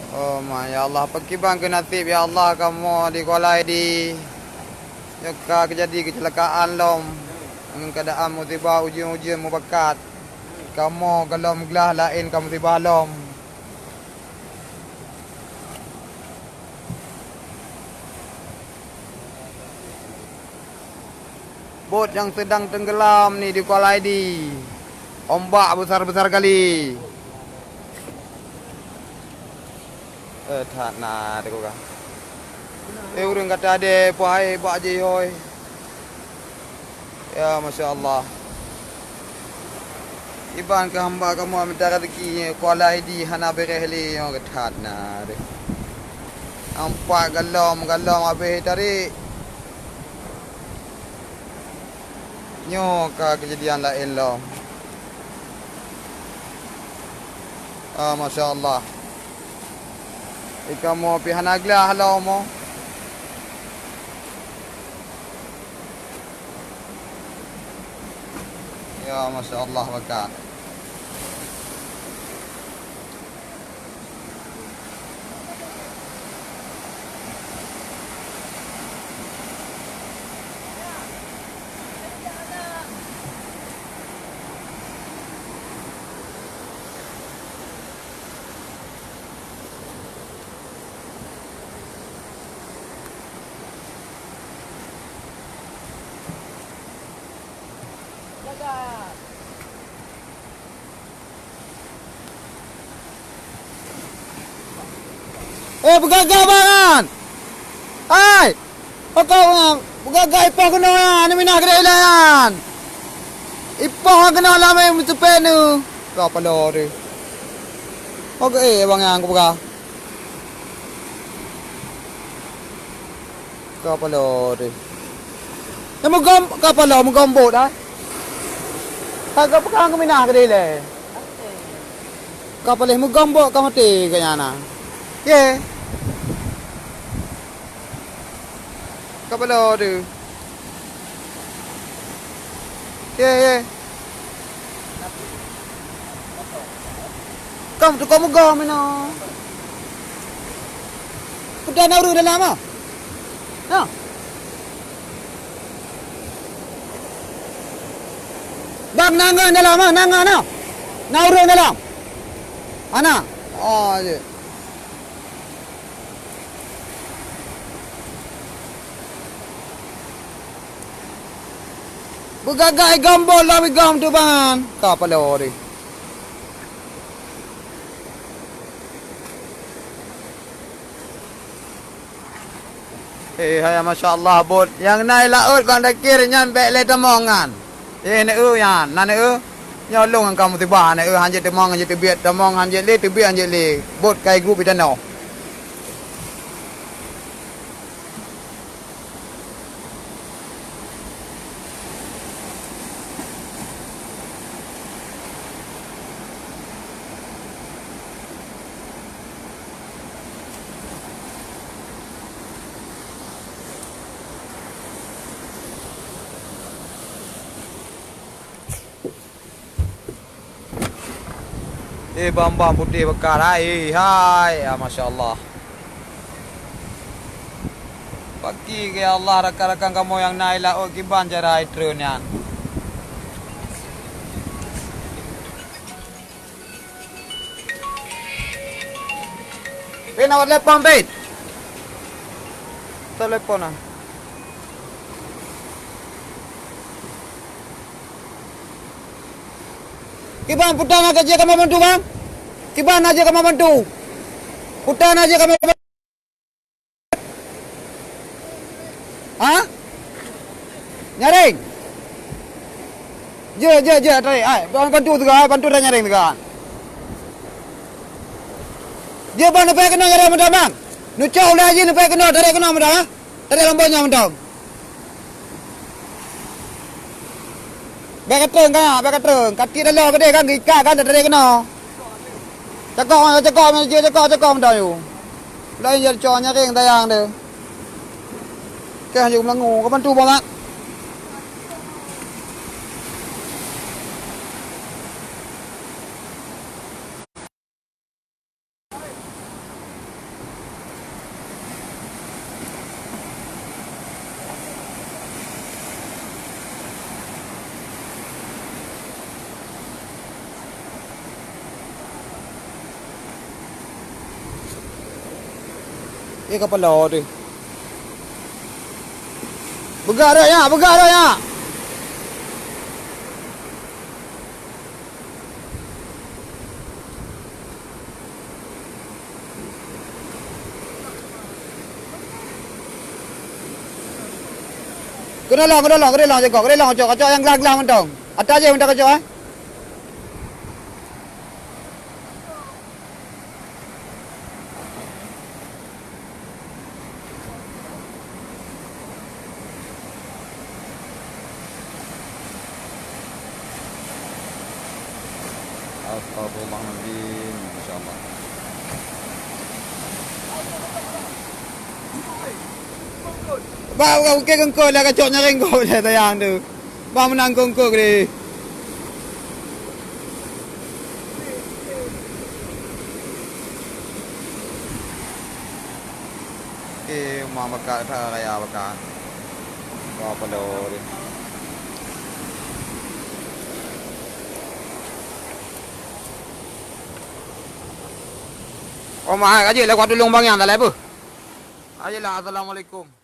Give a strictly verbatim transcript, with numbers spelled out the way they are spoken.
Oh ma, ya Allah, pakriban keu naseb, ya Allah, kamoe di Kuala Idi. Nyoe ka keujadi keucilakaan lom, ngon keuadaan musibah ujeuen-ujeuen mubakat. Kamoe gohlom glah laén ka musibah lom. Bot nyang seudang teunggelam ni di Kuala Idi. Ombak beusar-beusar kali. Eh, that na teuka. Eh, ureueng gata deh, puhai bak jih hôi. Ya, masya Allah. Iban keu hamba kamoe mita rezeki nyoe, Kuala Idi hana beureh lé nyoe, that na deh. Nampak galom-galom habéh tarék. Nyoe ka keujadian laén lom. Ah, masya Allah. Di kamoe pih hana glah lom. Ya, masya Allah, bakat. Eh, peugah-gah bangan! Hai! Pakon ureueng peugah-gah ipoh keunoe nyan, neuminah keudeh ilée nyan. Ipoh keunoe lam meuteupée neu. Ka paloe teuh. Oke, eh, bang nyang kupeugah. Ka paloe teuh. Nyang meugom, ka paloe meugom bot, ah. Ka, ka peugah keuminah keudeh ilée. Ka paléh meugom bot ka maté gobnyan na. Ye. Ka paloe teuh. Ye, ye. Ka meutukang meugom inoe. Peue na ureueng dalam ah? Na. Bang, na ngon dalam ah, na ngon na. Na ureueng dalam. Ana. Oh, je. Beugagak igom bot lom igom teuh bangan. Ka paloe teuh. Eh, hai, masya Allah, bot. Nyang na i laôt bang dakir nyan bék lé tamong nyan. Eh, neu nyan, na neu. Nyoe lôn nyang ka musibah, neu han jeuet tamong, han jeuet teubiet, tamong han jeuet lé, teubiet han jeuet lé. Bot kai grup i tanoh. Eh, bang-bang putéh beukara, eh, hai, ya, masya Allah. Paki ke ya Allah, rakan-rakan kamoe nyang na i laôt kiban cara i treun nyan. Pin awak telepon, Pin. Telepon ah. Kiban peue na jeuet kama bantu, bang? Kiban na jeuet kama bantu? Peue na jeuet kama bantu? Ha? Nyaring. Jeuet, jeuet, jeuet, tarék. Ai, bantu teuga, bantu dah nyaring teuga. Jeuet bang, neupeuék keunoe nyaring mantong, bang. Neucok ulèe jih neupeuék keunoe, tarék keunoe mantong, ha? Tarék lam bong nyoe mantong. Bék ka treun ka, bék ka treun. Ka tiek daloe keudeh kan, geuikat kan, tarék keunoe. Cakok, cakok, cakok, cakok, cakok mantong yue. Laén jeuet cok nyaring tayang deh. Kah yue meunangu, ka bantu bangat. Eh, kapala teuh. Peugah dah nyak, peugah dah nyak. Keunoe lom, keunoe lom, keunoe lom, cok, keunoe lom, cok, kacok nyang glang-glang mantong. Ata jih mantong kacok, eh. Astagfirullahalazim, masyaallah. Ba, ba, oke, kengkot lah, kacok nyaring kau lah sayang tu. Ba, menang kengkot deh. Eh, ma baka that raya baka. Ba paloe deh. Oh, ma, aje lah kuat tulung bang yang dalam apa? Aje lah, assalamualaikum.